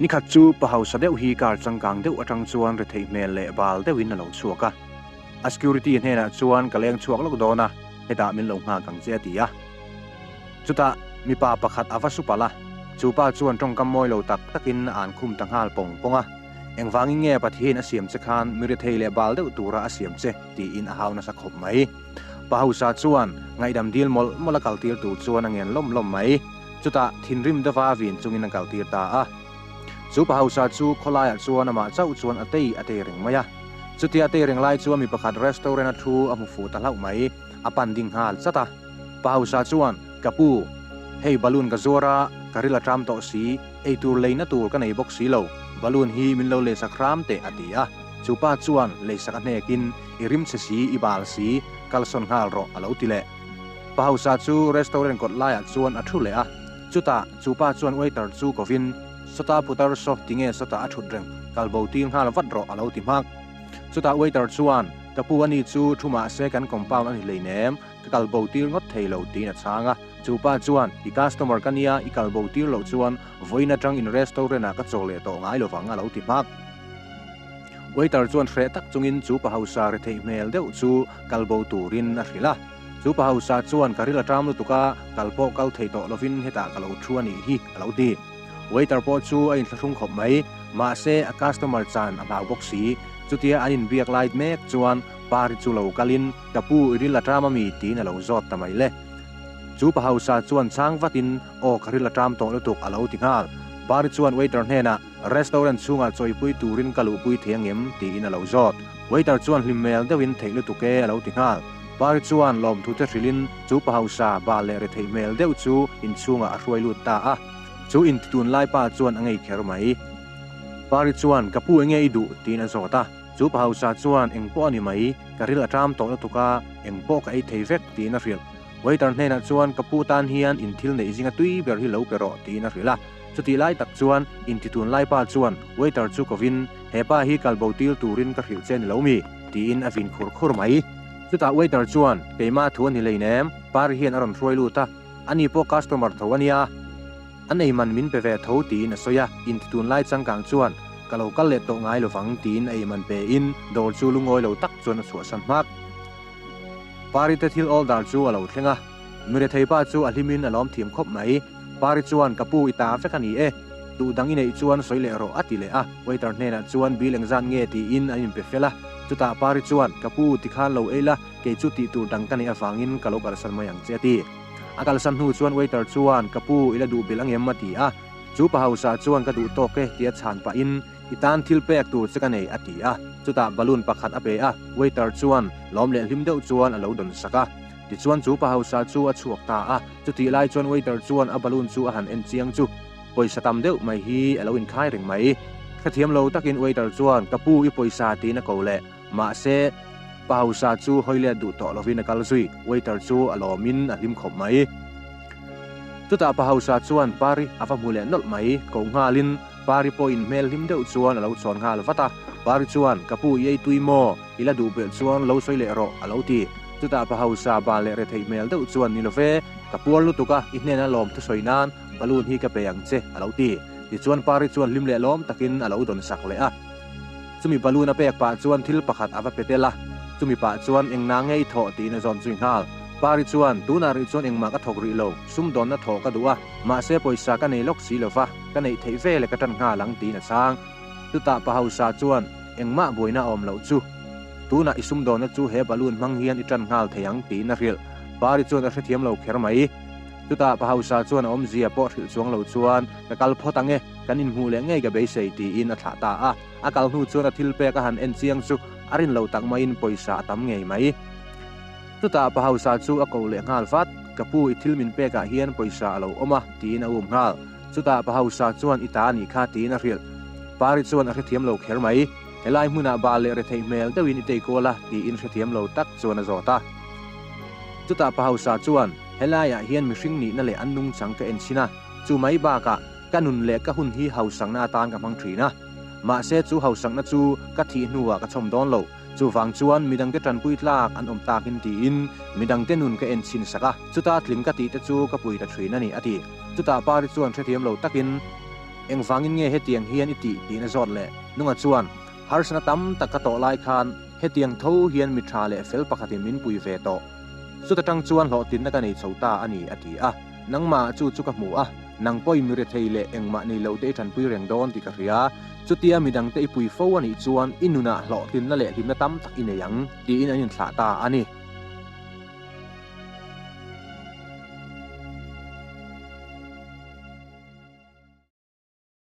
Nikhat chu pa hausa deuh hi car changkang deuh atang chuan retheih hmel leh bal deuhin a lo chhuak a. A security hnenah chuan ka leng chhuak lawk dawn a, hetah min lo nghak ang che a ti a. Chutah mipa pakhat a va su palh a, chu pa chuan tawngkam mawi lo tak takin a an khum ta nghal pawng pawng a. Engvangin nge Pathian a siam che khan mi rethei leh bal deuh tura a siam che? tiin a hau nasa khawp mai. Pa hausa chuan ngaihdam dil mawlh mawlh a kaltir tur chuan a ngen lawm lawm mai. Chutah thinrim deuha vin chungin a kaltir ta a. Chu pa hausa chu khawlaiah chuan amah chauh chuan a tei a tei reng mai a. Chutia a tei reng lai chuan mi pakhat restaurant a thu a hmu fuh ta hlauh mai, a pan ding nghal chat a. Pa hausa chuan, Ka pu, hei balloon ka zuar a, ka ril a ṭam tawh si, eitur leina tur ka nei bawk si lo, balloon hi min lo leisak hram teh a ti a. Chu pa chuan leisak a hnekin, I rim che si, i bal si, kalsawn nghal rawh a lo ti leh. Pa hausa chu restaurant kawt laiah chuan a thu leh a, chutah chu pa chuan waiter chu kovin, Sawta putar saw tinge sawtah a thut reng, kal bo tir nghal vat rawh a lo ti hmak. Chutah waiter chuan, Ka pu ani chu thu mahse kan compound a ni hleinem, ka kal bo tir ngawt thei lo tiin a chhang a. Chu pa chuan, I customer ka nia, i kal bo tir loh chuan vawiin atang in restaurant ah ka chaw leh tawh ngai lovang a lo ti hmak. Waiter chuan hreh tak chungin chu pa hausa retheih hmel deuh chu kal bo turin a hrilh a. Chu pa hausa chuan ka ril a ṭam lutuk a, kal pawh kal thei tawh lovin hetah ka lo thu a nih hi a lo ti. Waiter pawh chu a inthlahrung khawp mai, mahse a customer chan a hlau bawk si. Chutia an inbiak lai mek chuan Pari chu lo kalin ka pu i ril a ṭam a mi tiin a lo zawt ta mai le. Chu pa hausa chuan chhang vatin aw ka ril a ṭam tawh lutuk a lo ti nghal. Pari chuan waiter hnenah Restaurant chhungah chawipui turin ka luhpui thei angem? tiin a lo zawt. Waiter chuan hlim hmel deuhin theih lutuk e a lo ti nghal. Pari chuan lawmthute hrilhin chu pa hausa bal leh retheih hmel deuh chu inchhungah a hruai lut ta a. Chu intitun lai pa chuan a ngei kher mai. Pari chuan ka pu enge i duh? tiin a zawt a. Chu pa hausa chuan eng pawh a ni mai, ka ril a ṭam tawh lutuk a, eng pawh ka ei thei vek tiin a hrilh. Waiter hnenah chuan ka pu tan hian in thil neih zinga tui ber hi lo pe rawh tiin a hrilh a. Chutih lai tak chuan intitun lai pa chuan waiter chu kovin, He pa hi kalbo tir turin ka hrilh che ni lo mi? tiin a vin khur khur mai. Chutah waiter chuan, Keimah thu a ni hleinem, Pari hian a rawn hruai lut a, ani pawh customer tho a nia, an ei man min pe ve tho tiin a sawi a, intitun lai changkang chuan, Ka lo kal leh tawh ngai lovang tiin a ei man pe in dawr chu lungawi lo tak chuan a chhuahsan hmak. Pari te thil order chu a lo thleng a, Mirethei pa chu a hlimin a lawm thiam khawp mai. Pari chuan, Ka pu i ta vek a ni e, duh dang i neih chuan sawi leh rawh a ti leh a. Waiter hnenah chuan bill engzat nge tiin an inpe fel a. Chutah Pari chuan, Ka pu tikhan lo ei la, kei chu tih tur dang ka neih avangin ka lo kalsan mai ang che a ti. A kalsan hnu chuan waiter chuan, Ka pu i la duh belh angem a ti a. Chu pa hausa chuan ka duh tawk e tia chhan pahin, I tan thil pek tur che ka nei a ti a. Chutah balloon pakhat a pe a, waiter chuan lawm leh hlim deuh chuan a lo dawn sak a. Tichuan chu pa hausa chu a chhuak ta a, chutih lai chuan waiter chuan a balloon chu a han en chiang chu pawisa tam deuh mai hi a lo inkhai reng mai. Hrethiam lo takin waiter chuan ka pu i pawisa tiin a ko leh, mahse pa hausa chu hawi let duh tawh lovin a kal zui, waiter chu a lawmin a hlim khawp mai. Chutah pa hausa chuan Pari a va hmu leh nawlh mai, ko nghalin Pari pawhin hmel hlim deuh chuan a lo chhawn nghal vat a, Pari chuan ka pu i ei tui maw? I la duh belh chuan lo sawi leh rawh, a lo ti. Chutah pa hausa bal leh retheih hmel deuh chuan ni love, ka puar lutuk a, i hnena lawm thusawi nan balloon hi ka pe ang che, a lo ti. Tichuan Pari chuan hlim leh lawm takin a lo dawn sak leh a. Chumi balloon a pek pah chuan thil pakhat a va pe tel a, chumi pah chuan eng na nge i thawh tiin a zawn zui nghal. Pari chuan, Tunah rih chuan engmah ka thawk rih lo, sumdawnna thawh ka duh a, mahse pawisa ka nei lawk si lova, ka neih theih veleh ka tan nghal ang tiin a chhang. Chutah pa hausa chuan, Engmah buaina a awm loh chu. Tunah i sumdawnna chu he balloon hmang hian i tan nghal thei ang tiin a hrilh. Pari chuan a hrethiam lo kher mai. Chutah pa hausa chuan a awmzia pawh hrilh chuang lo chuan, Ka kal phawt ang e, kan inhmuh leh ngei ka beisei tiin a thlah ta a. A kal hnu chuan a thil pek a han en chiang chu a rin lo tak maiin pawisa a tam ngei mai. Chutah pa hausa chu a ko leh nghal vat, Ka pu i thil min pekah hian pawisa a lo awm a tiin a um nghal. Chutah pa hausa chuan i ta a nih kha tiin a hrilh. Pari chuan a hrethiam lo kher mai. Helai hmunah bal leh retheih hmel deuhin i teikawl a tiin hrethiam lo tak chuan a zawt a. Chutah pa hausa chuan, Helaiah hian mihring nihna leh an nungchang ka en chhin a, chu mai bakah ka nun leh ka hun hi hausakna atan ka hmang thin a. Mahse chu hausakna chu ka thih hnuah ka chhawm dawn lo. Chuvang chuan midangte tanpui tlak an awm takin tiin midangte nun ka en chhin sak a, chuta tling ka tih te chu ka pui ta thin a ni, a ti. Chutah Pari chuan hrethiam lo takin, Engvangin nge hetiang hian i tih? tiin a zawt leh. Nunga chuan, Harsana tam tak ka tawh lai khan hetiang tho hian mi tha leh fel pakhatin min pui ve tawh. Chuta tang chuan hlawhtlinna ka nei chho ta a ni, a ti a. Nangmah chu chu ka hmu a, nang pawhin mi rethei leh engmah nei lo te i tanpui reng dawn tih ka hria. Chutia midangte i pui fo a nih chuan i nunah hlawhtlinna leh hlimna tam tak i nei ang, tiin an inthlah ta a ni.